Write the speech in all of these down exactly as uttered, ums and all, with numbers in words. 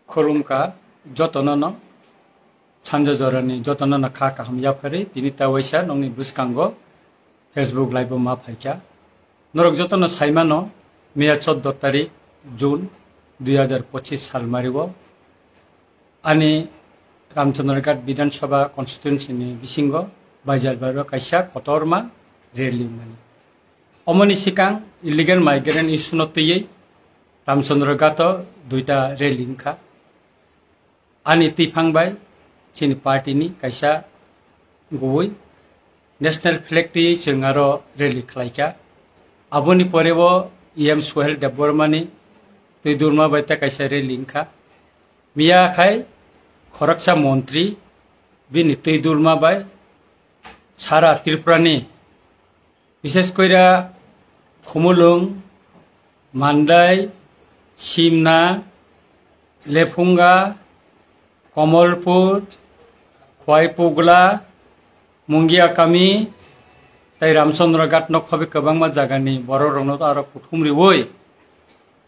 Khulumkha jotono no, sanja jorani jotono no kha kaham yapharwi tini ta waisa nokni bwskango Facebook live o ma phaikha. Norok jotono saimano, miya chordo tarik June dui hazar pochis sal mario ani Ramchandraghat Bidhan Sabha constituency ni bisingo Baijalbari o kaisa kotorma rally wngmani. Omoni sikang illegal migrant issue no twiwi Ramchandraghat o duita rally wngkha. Ani twiphang bai chini party ni kaisa gubui national flag twi chwng aro rally khlaikha. Aboni pore bo E M Suhel Debbarma ni twi durma bai ta kaisa rally wngkha. Miya khai khoroksa montri bini twi durma bai sara Tripura ni, bishes koira Khumulwng, Mandai, Simna, Lephunga, Komolpur, Khwaipugla, Mungiakami, tei Ramchandraghat no khobi kwbangma jagani borok rokno aro kuthum riwi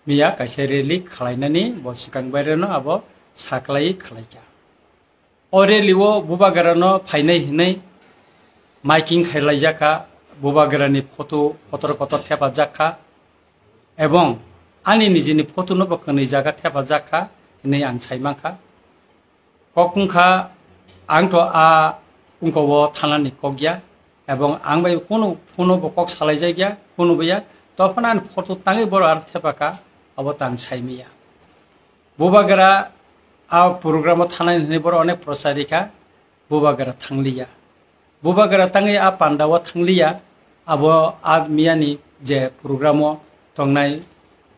miya kaisa rally khlainani bo swkang baireno abo saklai khlaikha. O rally o Bubagra no phainai hinwi miking khailaijakha, Bubagra ni photo kotor kotor thepajak kha, ebong ani nijini photo no bo kwnwi jaga thepajak kha hinwi ang sai mankha. Kok wngkha, ang to a wngko o thanani kok ya, ebong ang bai kunu phone bo kok salaijakya, kunu bo ya, to phano ani photo tangwi boro aro thepakha, abo tang saimiya. Bubagra a program o thanai hinwi boro onek prochar rikha, Bubagra thangliya. Bubagra tangwi a panda o thangliya, abo a miyani je program o tongnai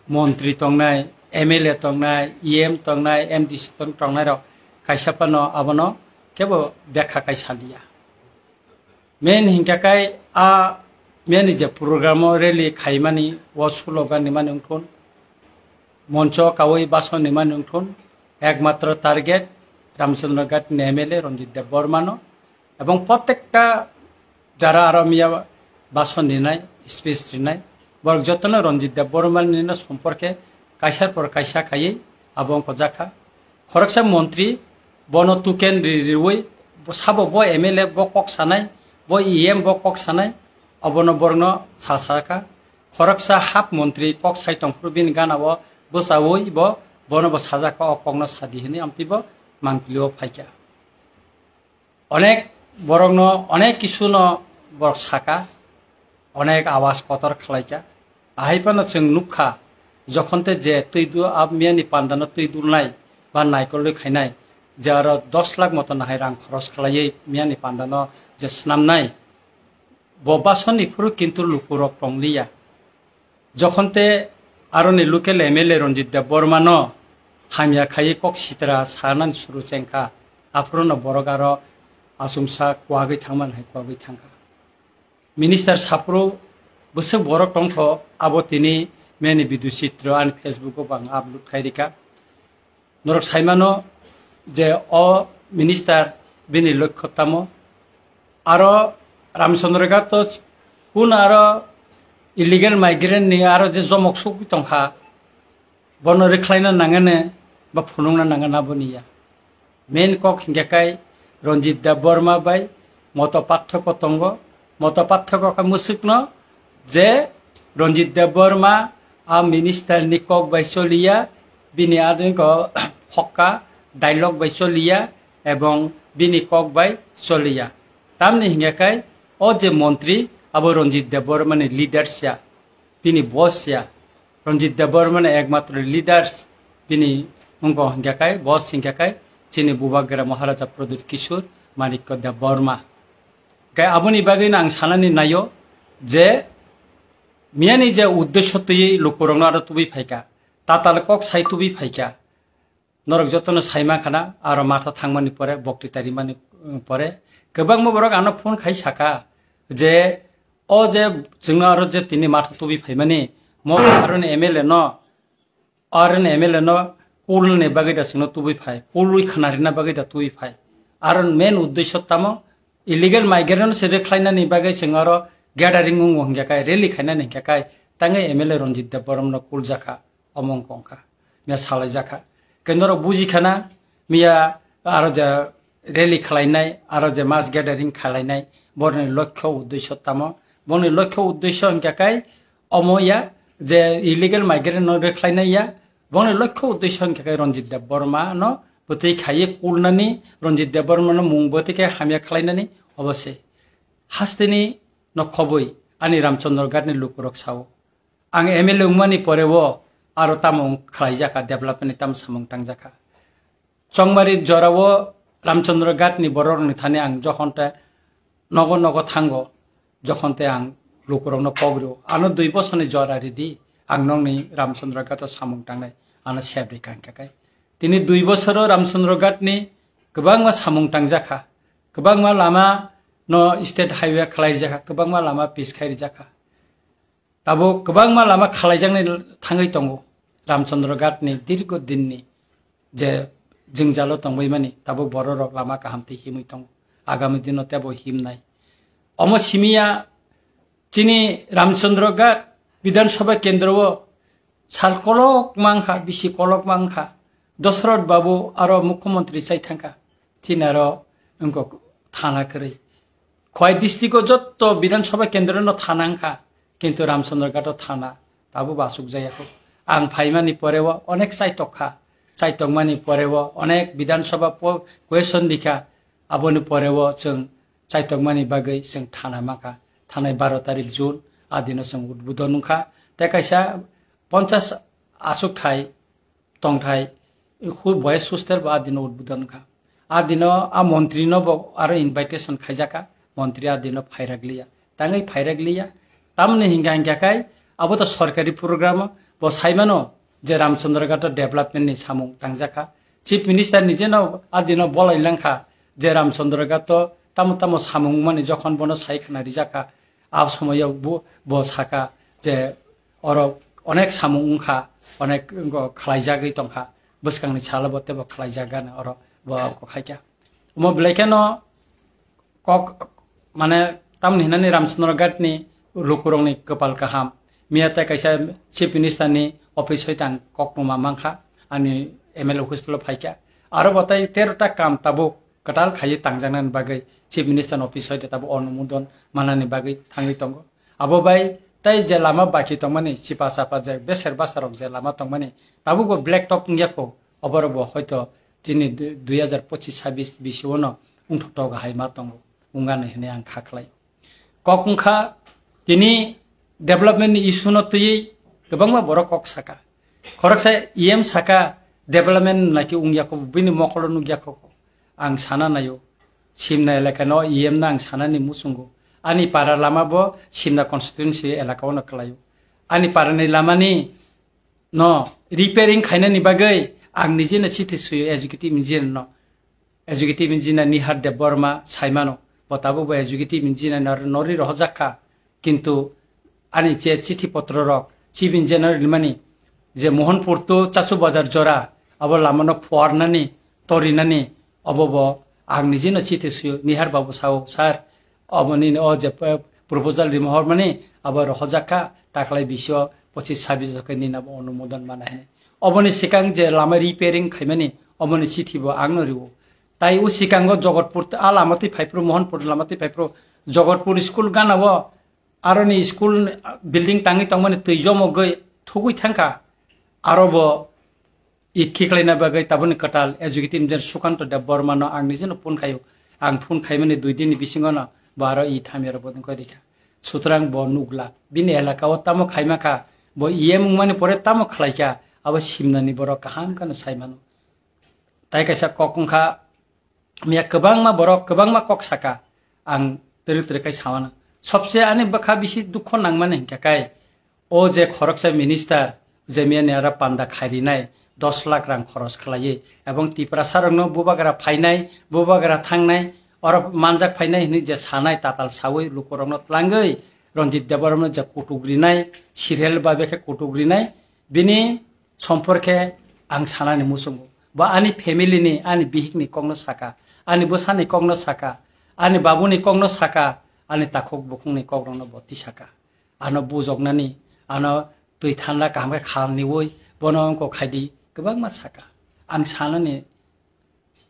montri tongnai, M L A tongnai, E M tongnai, M D C tong-, tongnai rok kaisa phano abono kebo bekha kai saliya. Main hinkha kai a miyani je program o rally khaimani o slogan ni mani wngthun, moncho kawi bason ni mani wngthun, ekmatro target Ramchandra Ghat ni M L A Ranjit Debbarma no, ebong protekta jara aro miya bason rinai, speech rinai, borok jotono Ranjit Debbarma ni no somporke kaisar por kaisa khaiwi abo wngkha jakha. Khoroksa montri bono tuken ri-, riwi, bo sabo bo M L A bo kok sanai, bo E M bo kok sanai, obono borokno sa sakha. Khoroksa hap montri kok sai tongphuru bini gana o bwchawi bo bono bo sajakha, o kokno sadi hinwi amtwi bo mangpili o phaikha. Onek borokno, onek kisu no borok saka, onek awas kotor khlaikha. Ahai phano chwng nukha, jokhon te je twi du-, a miyani panda no twi dulnai ba naikolwi khainai, je aro dos lakh moto nahai rang khoros khlaiwi miyani panda no je snamnai, bo basoni phuru kintu lukurok tongliya. Jokhon te aroni local M L A Ranjit Debbarma no hamya khaiwi kok sitra sanani suru chengkha, aphuru no borok aro achomsa kuagwi thangmani hai kuagwi thangkha. Minister saphuru bwswk borok tongkho, abo tini meni video chitro ani Facebook o bo ang upload khai rikha. Norok saimano je o minister bini lokho tamo. Aro Ramchandra Ghat to kun aro illegal migrant ni aro je jomok sugwi tongkha, bono rwkhlaina nangani ba phunukna nangani aboni ya. Main kok hinkhe kai Ranjit Debbarma bai moto pathoko tongo. Moto pathoko khe mwswkno je Ranjit Debbarma a minister ni kok bai choliya, bini adingo phokka dialogue bai choliya ebong bini kok bai choliya. Tamni hinkhe kai o je montri abo Ranjit Debbarma ni leaders ya, bini boss ya. Ranjit Debbarma ni ekmatro leaders bini wngkha hinkhe kai, boss hinkhe kai chini Bubagra Maharaja Pradyut Kishore Manikya Debbarma. Kai aboni bagwi no ang sanani naio je miyani je uddesho twiwi lukurokno aro tubui phaikha, tatal kok sai tubui phaikha. Norok jotono sai mankha na, aro matha thangmani pore, bokti tarimani, um, pore kwbangma borok ano phone khai saka je, o je chwngno aro je tini matha tubui phaimani, mo aroni M L A no, aroni M L A no kulnani bagwi da chwngno tubui phai, kulwi khna rina bagwi da tubui phai. Aro main uddesho tamo, illegal migrant se rwkhlainani bagwi chwng aro gathering wngo hinkhe kai, rally khainani hinkhe kai, tangwi M L A Ranjit Debbarma no kuljakha. Omo wngkha wngkha, miya salaijakha. Kendro buji khana, miya aro je rally khalainai, aro je mass gathering khalainai, borni lokho uddesho tamo, borni lokho uddesho hingka kai omo ya, je illegal migrant no rekhlainai ya, borni lokho uddesho hingka kai Ranjit Debbarma no bwtwi khaiye kulnani, Ranjit Debbarma no mung bwtwi khe hamya khalainani, obose. Hasteni no khoboi ani Ramchandra Ghat ni lukurok sao. Ang M L A wngmani pore o aro tamo wng khlaijakha, development ni tamo samung tangjakha. Chongmari jorao Ramchandra Ghat ni borok rokni thani ang jokhon te nogo nogo thango, jokhon te ang lukurokno kok rio. Ano dui bosorni jora ridi, ang nokni Ramchandra Ghat o samung tangnai, ano sep ri kang khe kai. Tini dui bosoro Ramchandra Ghat ni kwbangma samung tangjakha, kwbangma lama no state highway khlaijakha, kwbangma lama pis khai rijakha. Tabuk kwbangma lama khalaijaknai thangwi tongo. Ramchandra Ghat ni dirgo dinni je jwngjalo tongbaimani, tabuk bororok lama kaham tei himwi tongo. Agami dino tebo himnai. Omo simiya chini Ramchandra Ghat Bidhan Sabha kendro o sal kolok mangkha, bisi kolok mangkha. Dosrot Babu aro Mukhyamantri chai thangkha. Chini aro wngkok thana kwrwi. Khowai district o jotto Bidhan Sabha kendro no thana wngkha, kintu Ramchandra Ghat o thana tabuk bo asuk jaya kho. Ang phaimani pore o onek chaitok kha, chaitokmani pore o onek Bidhan Sabha po-, question rikha, aboni pore o chwng chaitokmani bagwi chwng thana mankha. Thanai baro tarik June, a dino chwng udbodon wngkha. Tei kaisa ponchas asuk thai tongthai hu-, boys hostel bo a dino udbodon wngkha. A dino a montri no bo aro invitation khaijakha, montri a dino phairak liya. Tangwi phairak liya. Tamoni hingka hingka khai abo to sorkari program o bo saimano je Ramchandra Ghat o development ni samung tangjakha. Chief Minister ni jeno a dino bolai langkha je Ramchandra Ghat o tamo tamo samung mani jokhon bono sai khna rijakha. A somoyo bo, bo saka je oro onek samung wngkha, onek wngkha khlaijagwi tongkha, bwskangni salo bo teibo khlaijagani oro bo khaikha. Omo belai kheno kok, mane, tamni hinani Ramchandra Ghat ni lukurokni kwpal kaham. Miya tei kaisa Chief Minister ni office hoi tang kok tongma mankha, ani M L A office lo phaikha. Aro bo tei tero ta kam tabuk kwtal khaiwi tangjaknani bagwi Chief Minister ni office hoi tabo onumodon manani bagwi thangwi tongo. Abo bai tei je lama baki tongmani, chipa chapa je beser basa rok je lama tongmani, tabuk bo black top wngya kho, oborok bo hoito chini du-, dui hazar pochis sabis bisio no wngthok thok hai ma tongo, wngani hinwi ang kha khlai. Kok wngkha tini development ni issue no twiwi kwbangma borok kok saka. Khoroksa E M saka development naikhe wngya kho, bini mokolo nukya kho. Ang sana naio, Simna elaka no E M no ang sanani muchungo. Ani para lama bo Simna constituency elaka o no kwlaio. Ani para ni lama ni no repairing khainani bagwi ang nijeno chithi suyo executive engineer no. Executive engineer Nihar Debbarma saimano, bo tabuk bo executive engineer nor-, norwi rohorjak kha. Kintu ani je chithi potro rok chief engineer rimani je Mohanpur to Chachu Bazar jora abo lama no phuarnani torinani obo bo ang nijino chithi suyo. Nihar Babu sao, "Sir, obo nini o je, eh, proposal rima hormani abo rohorjak kha, taklai bisio pochis sabis jokhe nini abo onumodon mana hini." Oboni sikang je lama repairing khaimani oboni chithi bo ang no rio. Tai o sikango Jogotpur a lama twi phaiphuru, Mohanpur lama twi phaiphuru, Jogotpur school gana o aroni school building tangwi tongmani twi jomogwi thugwi thangkha. Aro bo it khiklaina bagwi taboni kwtal executive engineer Sukanto Debbarma no ang nijino phone khaio. Ang phone khaimani dui din ni bisingo no bo aro it hamya rok bo wngkha rikha. Sutrang bo nukla bini elaka o tamo khaima kha, bo E M wngmani pore tamo khlaikha, abo Simnani borok kaham kheno saimano. Tai kaisa kok wngkha, miya kwbangma borok kwbangma kok saka, ang twrwk twrwk khai samano. Sobse ani bwkha bisi dukho nangmani hinkha kai, o je khoroksa minister je miya ni aro panda khairinai dos lakh rang khoros khlaiwi, ebong Tiprasa rokno bubagra phainai, bubagra thangnai, oro manjak phainai hinwi je sanai tatal sawi lukurokno tlangwi Ranjit Debbarma no je kutuk rinai, serial babe khe kutuk rinai, bini Somporkhe ang sanani muchungo. Bo ani family ni, ani bihik ni kokno saka, ani bwsani kokno saka, ani babuni kokno saka, ani takhuk bukhungni kokrokno bo tisaka. Ano bujoknani, ano twi thanda kaham khe khalniwi bono wngkok khaidi kwbangma saka. ang sanani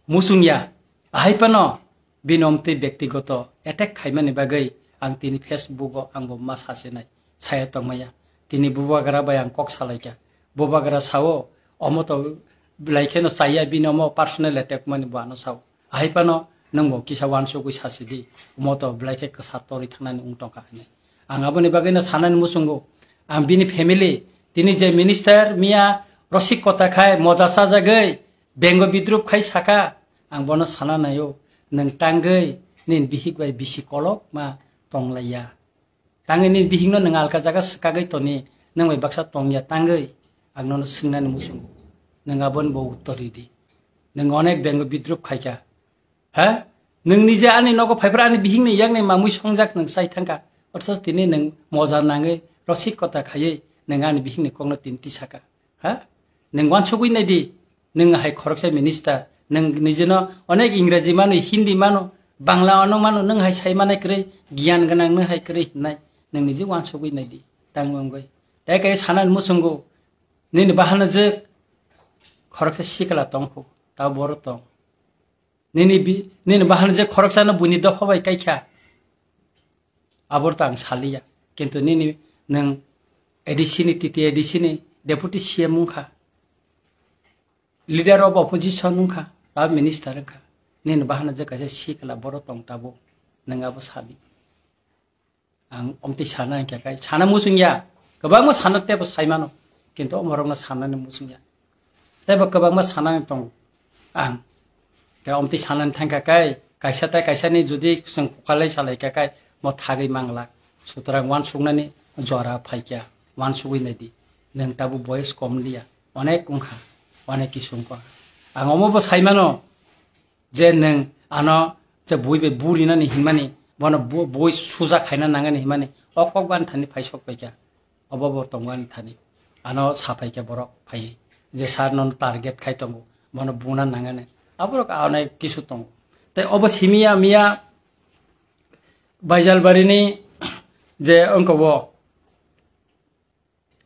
muchung ya. Ahai phano bini omtwi bektigoto attack khaimani bagwi ang tini Facebook o ang bo ma sasinai, saya tongmaya. Tini bubagra bai ang kok salaikha. Bubagra sao, "Omo to belai kheno chaya, bini omo personal attack mani bo ano sao." Ahai phano nwng bo kisa wansugwi sasidi, omo to belai khe kwsa torwi thangnani wng tongkha hinwi. Ang aboni bagwino sanani muchungo, ang bini family, tini je minister miya rosik kota khai moja sajagwi bengo bidrup khai saka, ang bono sana naio, nwng tangwi nini bihik bai bisi kolok ma tonglaiya. Tangwi nini bihikno nwng alka jaga swkagwi toni, nwng bai baksa tongya tangwi, ang nono swngnani muchungo. Nwng aboni bo uttor ridi. Nwng onek bengo bidrup khaikha. Ha? Nwng nije ani nogo phaiphra ani bihikni yakni mamwi songjak nwng chai thangkha. Othoch tini nwng moja nangwi rosik kota khaiwi nwng ani bihikni kokno tini tisaka. Ha? Nwng wansugwi naidi. Nwng hai khoroksa minister, nwng nijino onek Ingreji mano, Hindi mano, Bangla ano mano, nwng hai sai manai kwrwi, giyan gwnang nwng hai kwrwi hinnai, nwng niji wansugwi naidi, tangwi wngwi. Tei kai sanani muchungo, nini bahana je khoroksa sikla tongkhu, ta boro tong. Nini bi-, nini bahana je khoroksano buini dopha bai kaikha. Abor ta ang saliya. Kintu nini nwng A D C ni, T T A D C ni deputy C M wngkha. Leader of opposition wngkha, ba minister wngkha. Nini bahana je kaisa sikla boro tong tabuk. Nwng abo sadi. Ang omtwi sana hingkha kai, sana muchung ya. Kwbangma sana tebo sai mano. Kintu omorokno sanani muchung ya. Tebo kwbangma sanani tongo ang. Tei omtwi sanani thangkha kai, kaisa tei kaisani judi chwng kukalai salaikha kai, mo thagwi manglak. Sutrang wansuknani jora phaikha, wansugwi naidi. Nwng tabuk boyes kom liya. Onek wngkha, onek kisu wngkha. Ang omo bo sai mano, je nwng ano je bui bai burinani hinmani, bono bu-, bui suja khaina nangani hinmani, o kok bo ani thani phai sok paikha. Obo bo tongo ani thani. Ano sa paikha borok phaiwi. Je sir nono target khai tongo, bono buna nangani. Aborok onek kisu tongo. Tei obo simiya miya Baijalbarini je wngkha bo,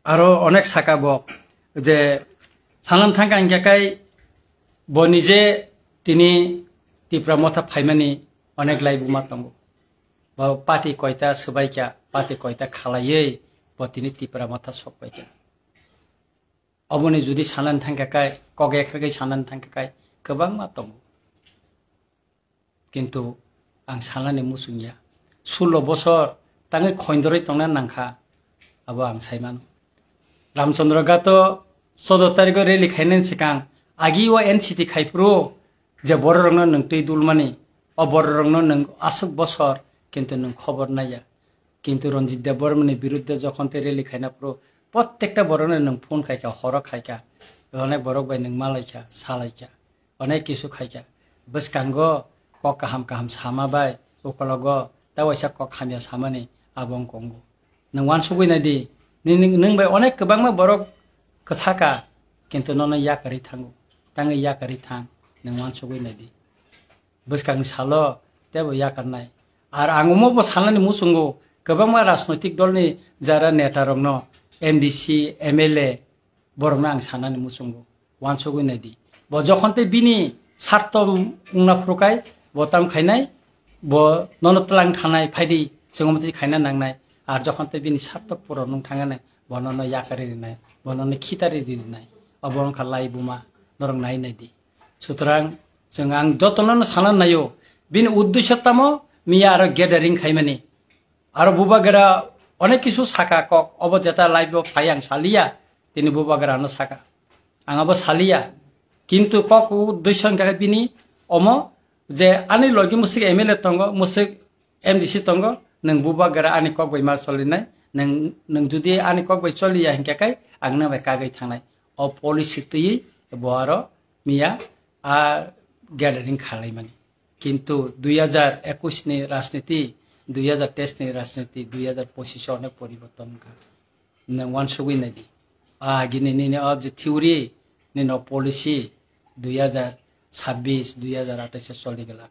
aro onek saka bo je sanam thangkha hingkha kai bo nije tini Tipra Motha phaimani onek laibuma tongo. Bo party koita swbaikha, party koita khalaiwi bo tini Tipra Motha sokpaikha. Oboni judi sanani thangkha kai, kok ekhargwi sanani thangkha kai, kwbangma tongo. Kintu ang sanani muchung ya. Sullo bosor tangwi khoindorwi tongna nangkha, abo ang sai mano. Ramchandra Ghato choudo tarikho rally khainani swkang agi o N C T khai phuru je bororokno nwng twi dulmani, o bororokno nwng aswk bosor kintu nwng khobor naiya. Kintu Ranjit Debbarmani biruddhe jokhon tei rally khaina phuru, prottekta borokno nwng phone khaikha, horo khaikha, onek borok bai nwng malaikha, salaikha. Onek kisu khaikha. Bwskango kok kaham kaham sama bai, ukologo ta waisa kok hamya samani abo wng kongo. Nwng wansugwi naidi, nini, nwng bai onek kwbangma borok kwthaka, kintu nono yakarwi thango. Tangwi yakarwi thang, nwng wansugwi naidi. Bwskangni salo teibo yakarnai. Ar ang omo bo sanani muchungo, kwbangma rajnoitik dolni jara neta rokno, M D C, M L A, borokno ang sanani muchungo, wansugwi naidi. Bo jokhon tei bini sarto wngna phuru kai, bo tam khainai, bo nono twlang thanai, phaidi, chwng omo twi khaina nangnai. Ar jokhon tei bini sarto puron wng thangnai, bo nono yakarwi rinai, bo nono khitari rinai. Obo wngkha laibuma, norok nai naidi. Sutrang, chwng ang jotono no sana naio, bini uddesho tamo miya aro gathering khaimani. Aro bubagra onek kisu saka kok, obo jeta live o phai ang saliya, tini bubagra no saka. Ang abo saliya. Kintu kok uddesho hingkha khe bini omo je ani logi musik M L A tongo, musik M D C tongo, nwng bubagra ani kok bai ma solinai, nwng, nwng judi ani kok bai soliya hingkha khe ang nang bai kagwi thangnai. O policy twiwi bo aro miya a gathering khalaimani. Kintu dui hajar ekwis ni rajniti, dui hajar teis ni rajniti, dui hajar pochis o onek poriborton wngkha. Nwng wansugwi naidi. A agini nini o je theory, nini o policy dui hajar sabbis, dui hajar athais o choli glak.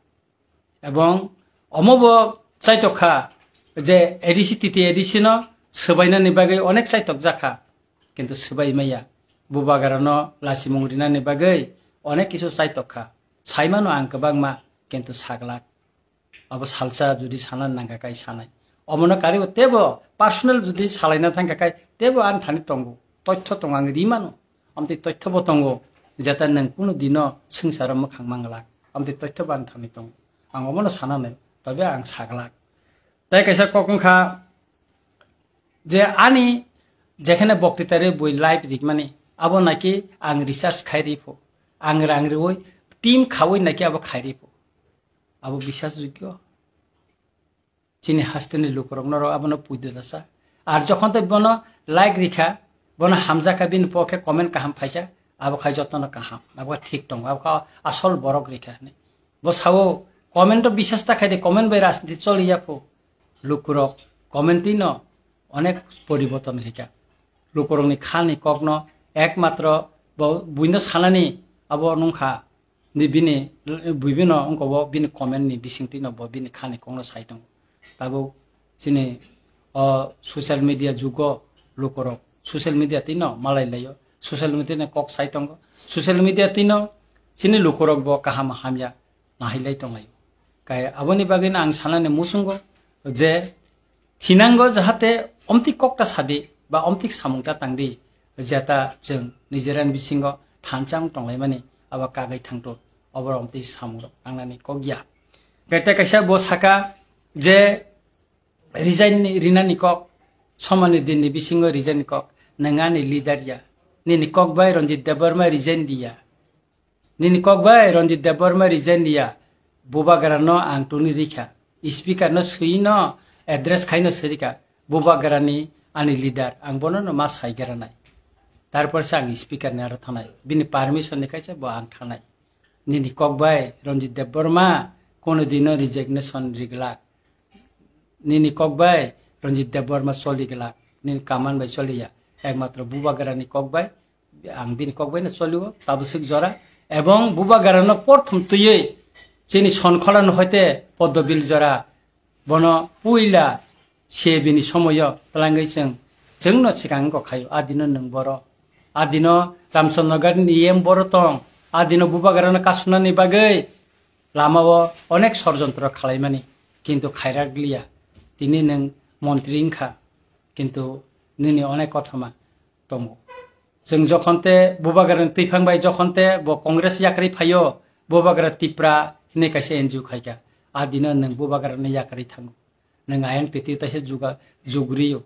Ebong omo bo chaitok kha je A D C, T T A D C no swbainani bagwi onek chaitok jakha. Kintu swbai maya. Bubagra no lachimung rinani bagwi onek kisu chaitok kha. Saimano ang kwbangma, kintu saglak. Abo salsa judi sana nangkha kai sanai. Omono karibo tebo personal judi salaina thangkha kai tebo ani thani tongo. Toitho tongo ang rimano. Amtwi toitho bo tongo. Jeta nang kunu dino swngcharo mwkhang manglak. Amtwi toitho bo ani thani tongo. Ang omono sana nai. Tobe ang saglak. Tai kaisa kok wngkha je ani jekhene boktitari bui live rikmani abo naki ang research khai ripho. Ang rang riwi team khawi naki abo khai ripho. Abo bisas jogyo. Chini hasteni lukurok norok abono puido dasa. Ar jokhon tei bono like rikha, bono hamjakha bini pokhe comment kaham phaikha, abo khai jotono kaham. Abo thik tongo, abo kha asol borok rikha hinwi. Bo sao comment o bisas ta khai de, comment bai rajniti choli ya phu. Lukurok comment twi no onek poriborton khaikha. Lukurokni khani kokno ekmatro bo buino sanani abo nungkha. Ni bini, bibino wngkha bo bini comment ni bisingtwi no bo bini khani kokno sai tongo. Tabuk chini o social media jugo lukurok social media twi no malai laio. Social media ni kok sai tongo. Social media twi no chini lukurok bo kaham hamya nahilai tonglaio. Kai aboni bagwi no ang sanani muchungo je thinango jahate omtwi kokta sadi ba omtwi samungta tangdi, jeta chwng nijera ni bisingo thansa wng tonglaimani abo kagwi thangto, obo omtwi samungrok tangnani kok ya. Kete kaisa bo saka je resign ni, rinani kok, somani din ni bisingo resign ni kok, nwng ani leader ya, nini kok bai Ranjit Debbarma resign diya. Nini kok bai Ranjit Debbarma resign diya, bubagra no ang tuni rikha, speaker no swi no address khai no sirika, bubagra ni ani leader, ang bono no ma sai gra nai. Tarpor se ang speaker ni aro thanai, bini permission ni kaisa bo ang thanai. Nini kok bai Ranjit Debbarma kono dino resignation riglak. Nini kok bai Ranjit Debbarma choli glak, nini kaman bai choli ya. Ekmatro bubagra ni kok bai, ang bini kok bai no choli o, tabuk swk jora. Ebong bubagra no porthom twiwi chini Sonkhola no hoite Poddobil jora. Bono puila se bini somoyo twlangwi chwng, chwng no swkang kok khaio. Adino nwng boro, adino Ramchandra Nagar ni E M boro tong, adino bubagra no kasunani bagwi lama o onek sorjontro khalaimani, kintu khairak liya. Tini nwng montri wngkha, kintu nini onek kothoma tongo. Chwng jokhon te bubagra ni twiphang bai jokhon te bo Congress yakarwi phaio, bubagra Tipra hinwi kaisa N G O khaikha. A dino nwng bubagra ni yakarwi thango. Nwng I N P T taisa juga-, jugriyo.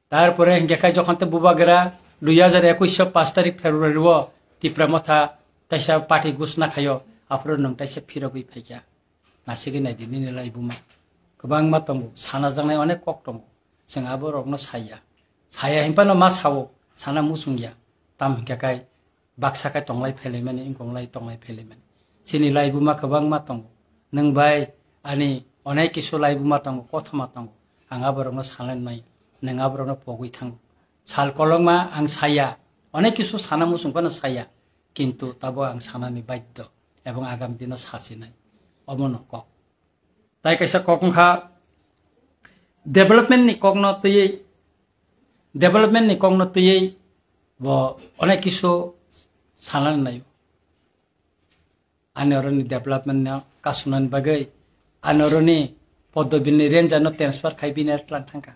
Tarpore hingke kai jokhon te bubagra dui hajar ekwis o pash tarik February o Tipra Motha taisa party gusna khaio, aphuru nwng taisa phirogwi phaikha. Nasigwi naidi nini laibuma. Kwbangma tongo, sana jaknai onek kok tongo. Chwng aborokno saya. Saya hinphano ma sao, sana muchungya. Tam hinkhe kai baksa khe tonglai phelaimani, wngkonglai tonglai phelaimani. Chini laibuma kwbangma tongo. Nwng bai ani onek kisu laibuma tongo, kothoma tongo. Ang aborokno sanai maya, nwng aborokno pogwi thango. Sal kolokma ang saya, onek kisu sana muchung phano saya, kintu tabo ang sanani baddo ebong agam dino sasinai. Omono kok. Tai kaisa kok wngkha development ni kokno twiwi, development ni kokno twiwi bo onek kisu sanani naio. Ani oroni development no kasunani bagwi, ani oroni Poddobil ni ranger no transfer khai bini tlang thangkha.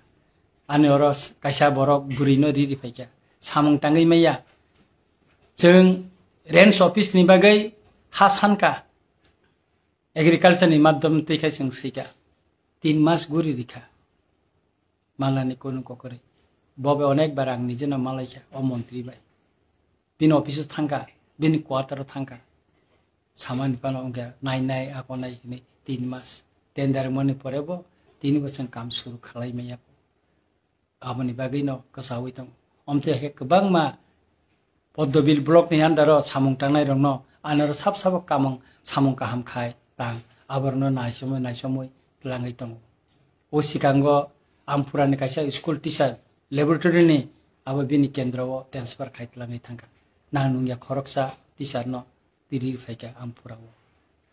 Ani oro s-, kaisa borok bwrwi no riri phaikha. Samung tangwi maya. Chwng range office ni bagwi ha sankha. Agriculture ni madhyam twi khai chwng swikha. Tin mas guri rikha. Malani kunu kokori. Bobe onek bar ang nijeno malaikha o montri bai. Bini office o thangkha, bini quarter o thangkha. Samani phano wngkha nai nai ako nai hinwi tin mas. Tender mani pore bo tini bosong kam suru khalai maya. Aboni bagwi no kwchaui tongo. Omtwi hai khe kwbangma Poddobil block ni under o samung tangnai rokno anoro sab sabo kamung samung kaham khai tang aborokno naisomwi naisomwi twlangwi tongo. O sikango Amphura ni kaisa school teacher laboratory ni abo bini kendro o transfer khai twlangwi thangkha. Nang nungya khoroksa teacher no tiri phaikha Amphura o.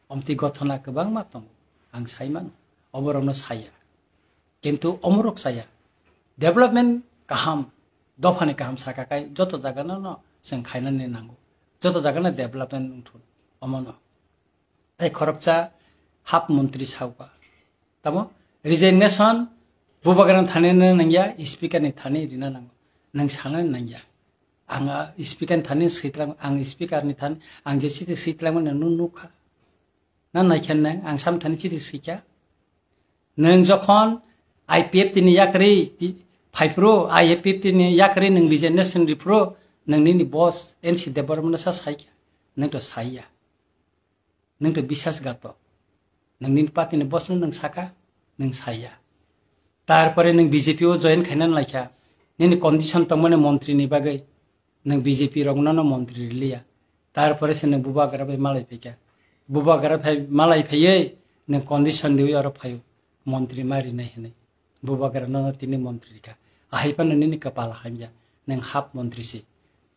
Omtwi gothona kwbangma tongo, ang sai mano, oborokno saya. Kintu omorok saya. Development kaham, dophani kaham saka kai joto jagano no chwng khainani nango. Joto jagano development wngthun omono. Tei khoroksa hap montri sauka. Tamo resignation bubagrano thani nangya, speaker ni thani rina nango. Nang sana nangya. Ang, ah, speaker ni thani sitlang, ang speaker ni thani, ang je chiti sitlang mani nung nukha. Na naikha nang, ang sam thani chiti sikha. Nang jokhon I P F T ni yakri ti-, phaipro, I P F T ni yakri nang resignation ripro, nang nini boss N C Debbarma no sa saikha. Nang to saiya. Nwng to bisas gato. Nwng nini party ni boss no nwng saka, nwng saya. Tarpore nwng B J P o join khaina laikha. Nini condition tongmani montri ni bagwi nwng B J P rok no no montri riliya. Tarpore se nwng bubagra bai malai phaikha. Bubagra phai malai phaiwi nwng condition riwi oro phaio. Montri ma rinai hinwi. Bubagra no tini montri rikha. Ahai phano nini kapal hamya. Nwng hap montri si.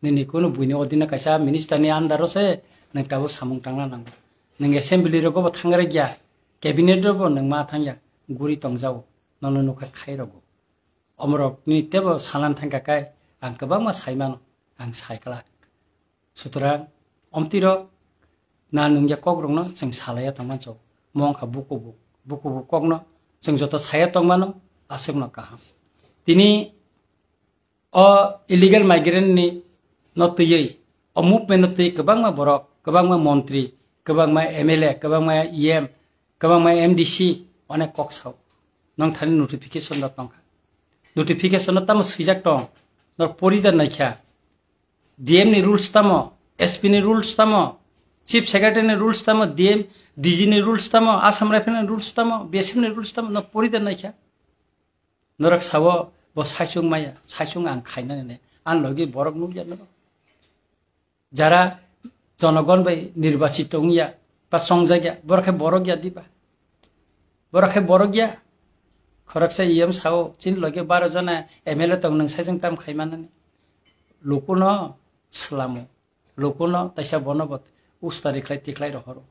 Nini kunu buini odina kaisa minister ni under o se nwng tabuk samung tangna nango. Nwng assembly rogo bo thangrai gya. Cabinet rogo nwng ma thangya. Guri tongjao. Nono nukha khai rogo. Omorok ni tebo salan thangka kai ang kwbangma saimano. Ang saikla. Sutrang, omtirok na nungya kokrokno chwng salaiya tongmancho. Mo wngkha bukubu, bukubu kokno chwng joto saya tongmano aswkno kaham. Tini o illegal migrant ni no twiwi, o movement no twi kwbangma borok, kwbangma montri, kwbangma M L A, kwbangma E M, kwbangma M D C onek kok sao. Nong thani notification rok tongkha. Notification no tamo swijak tong, nor pori da naikha. D M ni rules tamo, S P ni rules tamo, Chief Secretary ni rules tamo, D M, D G ni rules tamo, Assam Rifle ni rules tamo, B S F ni rules tamo, no pori da naikha. Norok sao bo saichung maya, saichung ang khaina ne, ang logi borok nukya norok. Jara jonogon bai nirbachito wngya, ba chongjak ya, borok khe borok ya diba? Borok khe borok ya. Khoroksa E M sao, chini logi baro jona M L A tong, nwng saichung tam khai manani. Lukuno swlamo, lukuno taisa bono bo ustari khlai tikhlai rohoro.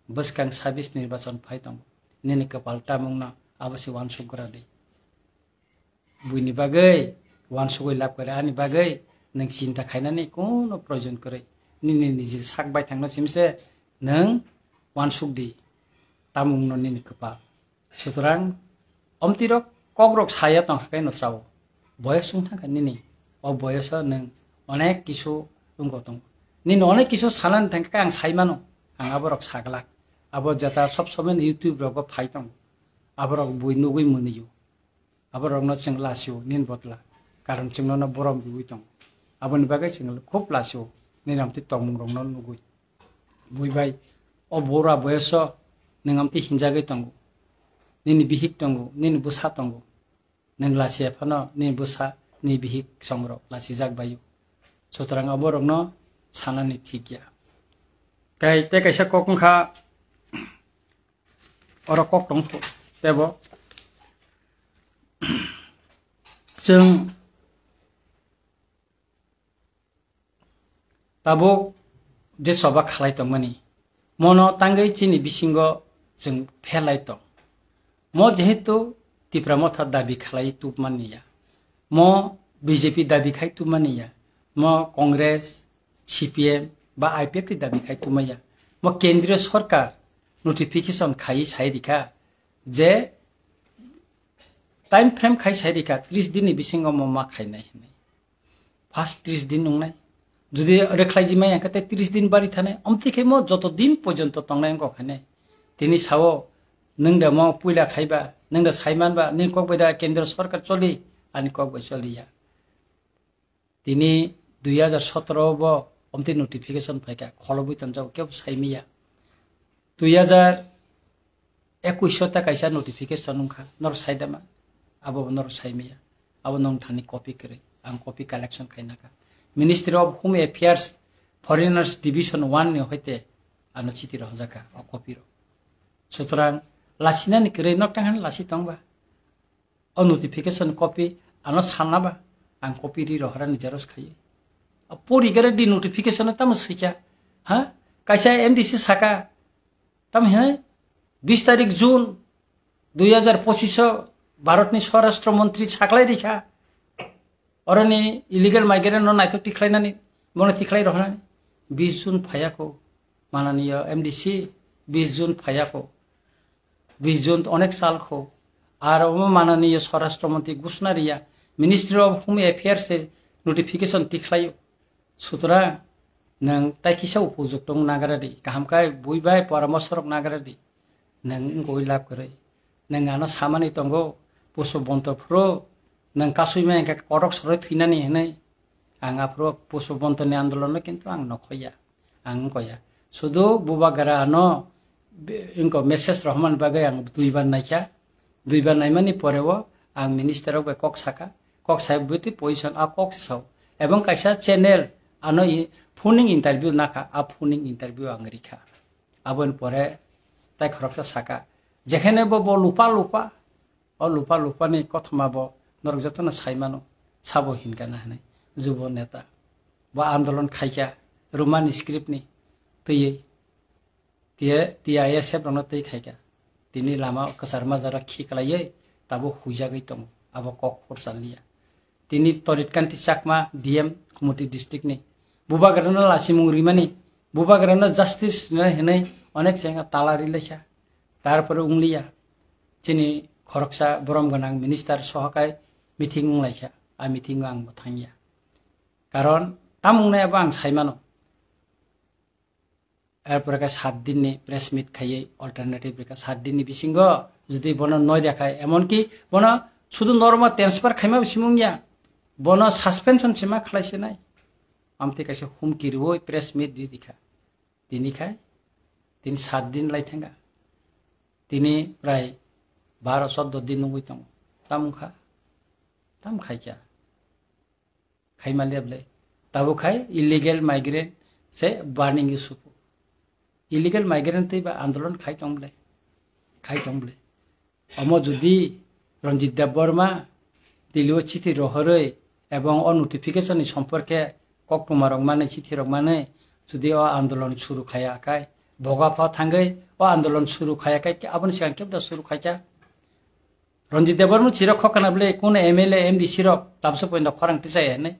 Bwskang sabis nirbachon phai tongo. Nini kwpal tamungno abo se uansuk gra di. Buini bagwi uansugwi lab kwrwi ani bagwi nwng chinta khainani kuno proyojon kwrwi. Nini niji sak baithangno simse nwng uansuk di. Tamungno nini kwpal. Sutrang, omtirok kokrok saya tongkha khe no chao. Boyos wng thangkha nini. O boyoso nwng onek kisu wngko tongo. Nini onek kisu sanani thangkha khe ang saimano. Ang aborok saglak. Abo jeta sob somoi YouTube rogo phai tongo. Aborok bui nugwi mwnio. Aborokno chwng lasio nini botla. Karon chwng nono borom riwi tongo. Aboni bagwi chwng khub lasio nini amtwi tongmungrokno nugwi. Bui bai, o bura boyoso nwng amtwi hinjagwi tongo. Nini bihik tongo, nini bwsa tongo. Nwng lachiya phano nini bwsa, nini bihik songrok lachijak baio. Sutrang aborokno sanani thik ya. Tei, tei kaisa kok wngkha, oro kok tong tebo. Chwng tabuk je choba khalai tongmani, mono tangwi chini bisingo chwng pherlai tong. Mo jehetu Tipra Motha dabi khalai tubmani ya, mo B J P dabi khai tubmani ya, mo Congress, C P M ba I P F T dabi khai tubmani ya, mo Kendriya Sorkar notification khai sai rikha je time frame khai sai rikha tris din ni bisingo mo ma khainai hinwi. First tris din wngnai. Jodi rwkhlai jimai hwnkhe tei tris din bari thanai. Omtwi khe mo joto din porjonto tongnai wngkha khainai. Tini sao, nwng da mo puila khaiba, nwng da saimanba, nini kok bai da Kendra Sorkar choli, ani kok bai choliya. Tini dui hajar sotoro bo omtwi notification phaikha, kholobwi tonjago, kebo saimiya. Dui hajar ekuish ta kaisa notification wngkha, norok saidama, abo bo norok saimaya, abo nong thani copy kwrwi, ang copy collection khainakha. Ministry of Home Affairs, Foreigners Division one ni hoite ano chiti rohorjakha o copy rok. Sutrang lasinani kwrwi nok tang hani lasi tongba. O notification copy ano sanna ba, ang copy ri rohorani xerox khaiwi. A pori gare di notification tamo swikha, ha? Kaisa M D C saka, tamo hinwi bis tarik June dui hajar pochisho Bharatni Swarashtra Montri saklai rikha. Oroni illegal migrant no naithok tikhlainani, bono tikhlai rohornani. bis jun phaiya kho, mananiyo M D C bis jun phaiya kho, bis jun onek sal kho, ar omo mananiyo Swarashtra Mantri ghosna riya, Ministry of Home Affairs se notification tikhlaio. Sutra, nwng tai kisa upojukto wng nagra di, kaham khe bui bai poramorsho rok nagra di. Nwng wngwi lab kwrwi. Nwng ano samani tongo, Pushpabanta phuru nwng kasui ma hwnkhe kotok soroi thwinani hwnwi. Ang aphuru Pushpabantani andolonno kintu ang nokhoya, ang wngkoya. Sudu Bubagra ano be-, wngko message rohormani bagwi ang duibar naikha. Duibar naimani poreo ang minister rok bai kok saka. Kok sai bwtwi position a kok se sao. Ebong kaisa channel ano i-, phoning interview nakha, a phoning interview ang rikha. Aboni pore tai khoroksa saka, jekhene bo, bo lupa lupa, o lupa lupa ni kothoma bo norok jotono sai mano, sabo hinkha na hinwi, jubo neta. Bo andolon khaikha Roman script ni twiwi, tiye, T I S F rokno twi khaikha. Tini lama kwchar majra khiklaiwi tabuk huijagwi tongo, abo kok phursa liya. Tini Torit Kanti Chakma, D M, Khumoti district ni. Bubagrano lachimung rimani, Bubagrano justice rinai hinwi onek chengya tala rilaikha. Tarpore wngliya. Chini khoroksa borom gwnang minister sohokai meeting wnglaikha. A meeting o ang bo thangya. Karon tam wngnai abo ang saimano. Erpore khe sat din ni press meet khaiwi alternative rikha. Sat din ni bisingo jodi bono noi rwkha, emonki bono sudu normal transfer khaima bisimung ya, bono suspension se ma khlai se nai. Amtwi kaisa humki rwui press meet ri rikha. Tini khai, tini sat din lai thangkha. Tini prai baro choddo din wngwi tongo. Tam wngkha, tam khaikha. Khaima leble. Tabuk khai illegal migrant se burning issue. Illegal migrant tei ba andolon khai tong ble. Khai tong ble. Omo jodi Ranjit Debbarma Delhi o chithi rohorwi ebong o notification ni somporke koktwma rok mani chithi rok mani jodi o andolon suru khaya khai boga pha thangwi o andolon suru khaya khai aboni sigang kebda suru khaikha. Ranjit Debbarma chirok khokana bwle kunu M L A, M D C rok tabsa poino khorang tisai hene,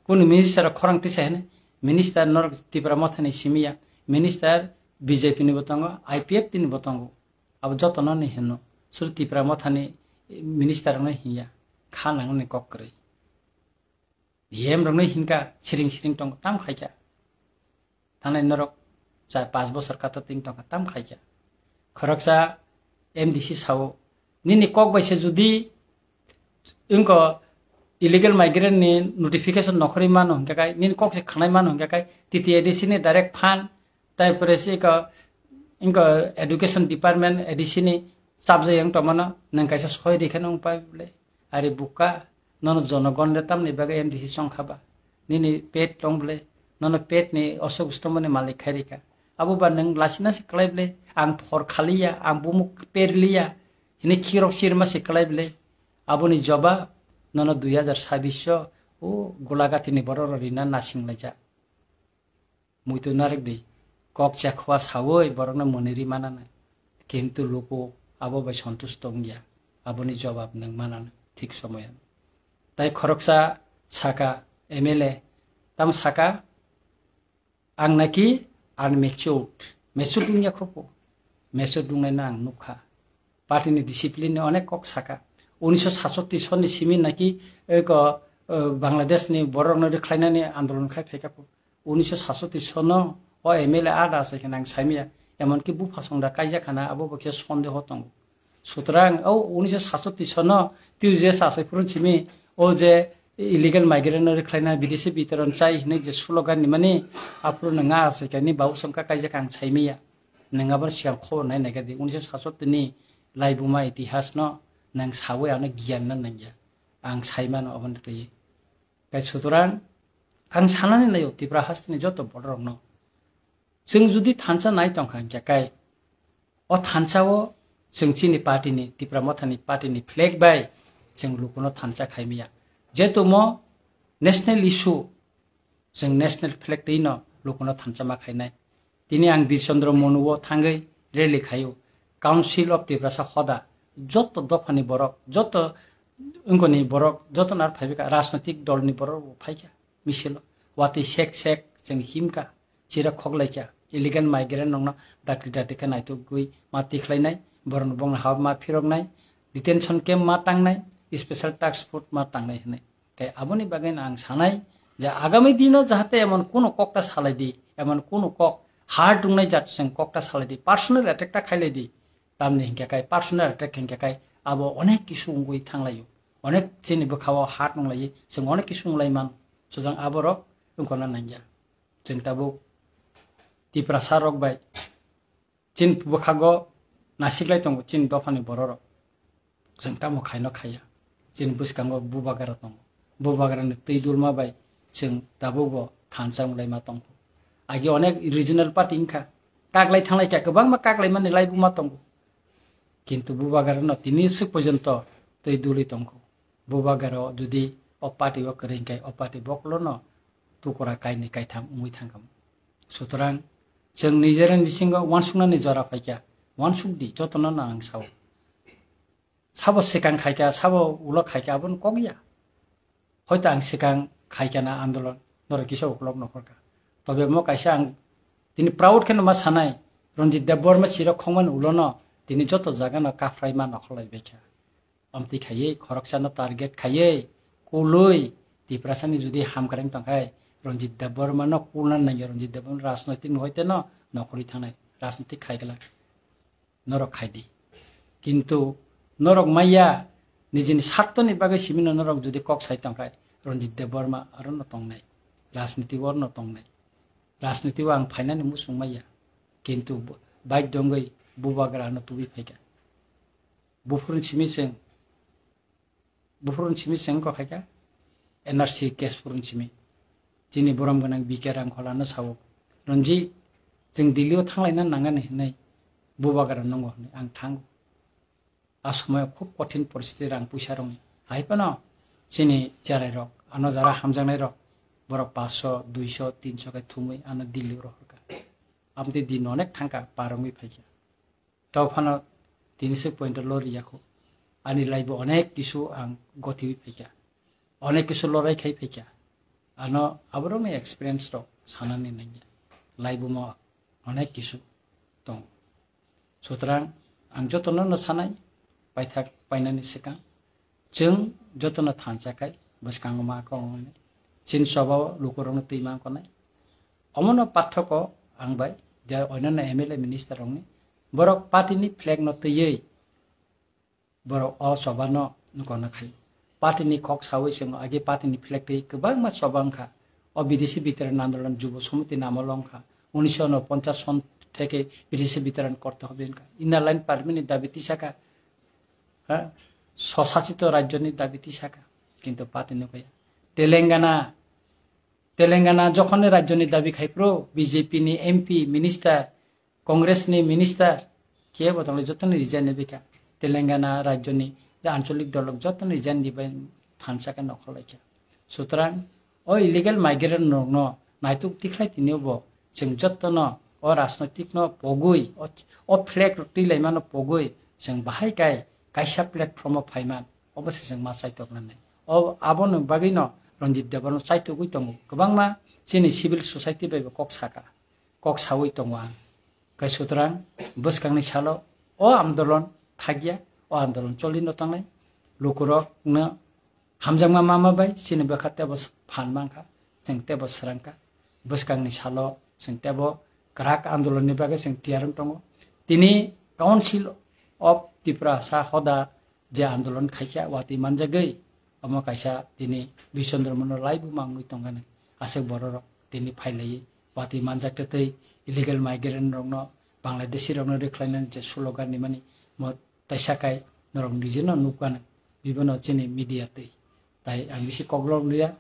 kunu minister rok khorang tisai hene, minister norok Tipra Mothani simiya, minister B J P ni bo tongo, I P F T ni bo tongo, abo jotono ni hino, suru Tipra Mothani minister rokno hinya, kha nangni kok kwrwi. D M rokno hinkha siring siring tongo tam khaikha. Thanai norok cha pas bosor kato ting tongkha tam khaikha. Khoroksa M D C sao nini kok bai se jodi wngko illegal migrant ni notification nokhorwi mano hinkha kai, nini kok se khanai mano hinkha kai, T T A D C ni direct fund Tai pore se iko, iko education department A D C ni chapjai yang tomano, nang kaisa soi rikhe nung pai bole. Ari buka, nono jonogon de tamni bagwi M D C song khaba. Nini pet tong bole, nono pet ni osok ustomoni malik khai rikha. Abo ba nang lasina se klai bole, ang phor khaliya, ang bumuk perliya, hini khirok sirma se klai bole. Aboni jobab, nono dui hajar sabbish o, o gulagati ni borok rok rina nasing laijak. Muitu narwk di, kok chekhoa sawi borokno mwnwi ri mananai, kintu luku abo bai sontush tongya, aboni jobab nwng mananai thik somoyan. Tai khoroksa saka M L A, tamo saka, ang naki unmatured, matured wngya khopo, matured wngnaino ang nukha. Party ni discipline ni onek kok saka. Unisho satsottish sonni simi naki eko, eh, Bangladesh ni borok no rwkhlainani andolon khai phaikha po. Unisho satsottish sonno o M L A ada asai khana ang saimaya. Emonki bupha songda kaijak khana abo bo khe sondeho tongo. Sutrang o unisho satsottish sonno twi je sasai phuru simi o je illegal migrant no rwkhlaina bidesi bitoron chai hinwi je slogan ni mani aphuru nang asai khani bau songkha kaijak ang saimaya. Nang abo sigang khobor nai nai khe di unisho satsottish ni laibuma itihas no nang sawi ano giyan na nangya. Ang sai mano aboni twi. Kai sutrang ang sanani naio Tripura hasteni joto borok rokno. Chwng judi thansa nai tongkha hinkhe kai o thansa o chwng chini party ni Tipra Motha ni party ni flag bai chwng lukuno thansa khaimaya. Jetumo national issue chwng national flag twi no lukuno thansa ma khainai. Tini ang Bir Chandra Monu o thangwi rally khaio. Council of Tiprasa hoda joto dophani borok, joto wngkoni borok, joto nar phaibika rajnotik dol ni borok bo phaikha misilo. Watwi sek sek chwng himkha. chira khoklaikha, illegal migrant rokno dakti dakti khe naitugwi ma tikhlainai, borokno bongni ha ma phiroknai, detention camp ma tangnai, special task force ma tangnai hwnwi. Tei aboni bagwi ang sanai je agami dino jahate emon kuno kokta salai di, emon kuno kok hard wngnai jat chwng kokta salai di, personal attack ta khailai di. Tamni hinkhe kai personal attack hinkhe kai abo onek kisu wngwi thanglaio, onek chini bwkhao hard wnglai, chwng onek kisu wnglai man, sujang aborok wngkona nangya. Chwng tabuk Tiprasa rok bai chini bwkhago nasiklai tongo chini dophani bororok. Chwng tamo khaino khaiya. Chini bwskango bubagra tongo. Bubagrani twi dulma bai chwng tabukbo thansa wnglaima tongkho. Agi onek regional party wngkha. Kaklai thanglai kha, kwbangma kaklaimani laibuma tongo. Kintu bubagrano tini swk porjonto twi dulwi tongkho. Bubagra jodi o party o kwrwi hwnkhe o party bokolono tukura kainwi kaitham wngwi thangkha. Sutrang chwng nijera bisingo uansuknani jora phaikha, uansukdi jotono no ang sao. Sabo swkang khaikha, sabo ulo khaikha, aboni kok ya. Hoito ang swkang khaikha na andolon, norok kisa uklok nokhorkha. Tobe mo kaisa ang tini proud kheno ma sanai, Ranjit Debbarma chirok khongmani ulono tini joto jagano kaphraima nokholai baikha. Amtwi khaiwi, khoroksano target khaiwi, kulwi, Tiprasani jodi hamkreng tongkhai, Ranjit Debbarmano kulna nangya, Ranjit Debbarma rajnoitik no hoiteno nokhorwi thangnai, rajnoitik khaigwlak. Norok khaidi. Kintu norok maya nijini sartoni bagwi simino norok jodi kok sai tongkhai, Ranjit Debbarma arono tongnai, rajniti o arono tongnai. Rajniti o ang phainani muchung maya. Kintu bo-, baidyo wngwi bubagra ano tubui phaikha. Buphuruni simi chwng, buphuruni simi chwng wngkha khaikha N R C case phuruni simi. Chini borom gwnang B K Rangkholano sao, "Ranjit, chwng Delhi o thanglaina nangani," hwnwi bubagra nungo hwnwi ang thango. A somoyo khub kothin poristiti rang puisa rokni. Hai phano chini cherai rok, ano jara hamjaknai rok, borok paanch sho, dui sho, tin sho khe thumwi ano Delhi o rohorkha. Amtwi din onek thangkha, par wngwi phaikha. Tei phano tini swk point o lori yakho. Ani life o onek kisu ang gotiwi phaikha. Onek kisu lorai khai phaikha. Ano aborokni experience rok sanani nangya. Life o mo onek kisu tongo. Sutrang ang jotono no sanai, paithak painani swkang. Chwng jotono thansa khai bwskango ma kok wngnai. Chini choba o lukurokno twi ma wngnai. Omono pathoko ang bai je onyanno M L A minister rokni borok party ni flag no twiwi borok o choba no nukona khai. Party ni kok sawi chwng agi party ni flag twi kwbangma choba wngkha. O bidesi bitaran andolon Jubo Samiti namo wngkha. Unisho unoponchas son theke bidesi bitaran korte hobe wngkha. Inner line permit ni dabi tisaka. Ha? Swsachito rajyo ni dabi tisaka. Kintu party nukaya. Telangana, Telangana jokhon ni rajyo ni dabi khai phuru B J P ni M P, minister, Congress ni minister kebo tonglai jotono resign ni bikha. Telangana rajyo ni je ancholik dolok jotono resign ni bai thansa khe nokhorlai kha. Sutrang o illegal migrant rokno naituk tikhlai tini bo chwng jotono o rajnoitik no pogwi o, o flag rok twi laimano pogwi chwng bahai kai kaisa platform o phaiman obo se chwng ma chaitok nanai. O abono bagwi no Ranjit Debbarma chaitogwi tongo. Kwbangma chini civil society bai bo kok saka. Kok sawi tongo ang. Khe sutrang bwskangni salo o andolon thakya, o andolon cholino tangnai. Lukurokno hamjakma mama bai chini bwkha tebo phan mankha, chwng tebo swrangkha. Bwskangni salo chwng tebo kwrak andolonni bagwi chwng tiyar wng tongo. Tini Council of Tiprasa hoda je andolon khaikha, watwi manjagwi, omo kaisa tini Bishondro Mono laibu mangwi tongkha nai. Aswk bororok tini phailaiwi watwi manjak tei illegal migrant rokno, Bangladeshi rokno rwkhlainani je slogan rimani, mo taisa kai norok nijeno nukha nai, bibono chini media twi. Tai ang bisi koklok liya,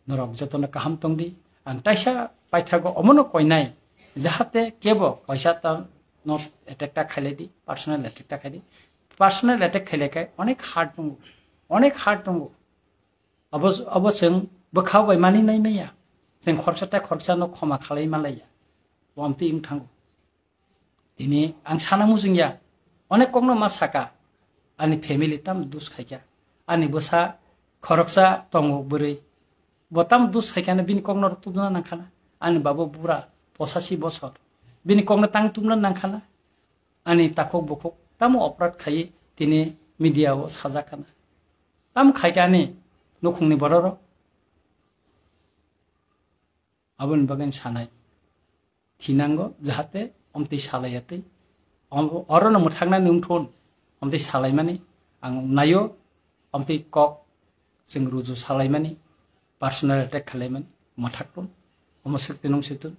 norok jotono kaham tongdi. Ang taisa paithago omono koinai, jahate kebo kaisa ta no attack ta khailai di, personal attack ta khaidi. Personal attack khailai khai onek hard tongo, onek hard tongo. Abo, abo chwng bwkha bai mani nai maya. Chwng khoroksa tei khoroksa no khoma khalai malaiya. Bo amtwi wng thango. Tini ang sana muchung ya, onek kokno ma saka, ani family tam dus khaikha, ani bwsa khoroksa tongo bwrwi, bo tam dus khaikha no bini kokno tubuna nangkhana, ani babo bura Posashi bosor. Bini kokno tang tumna nangkhana. Ani takhuk bukhuk tamo oprad khaiwi tini media o sajak khana. Tamo khaikha ani nukhungni bororok. Aboni bagwi sanai. Thinango jahate omtwi salaiya twi. Om-, orono mwthaknani wngthun. Omtwi salaimani ang naio. Omtwi kok chwng ruju salaimani. Personal attack khalaimani. Mwthak tun. Omo swk twi nung swk tun.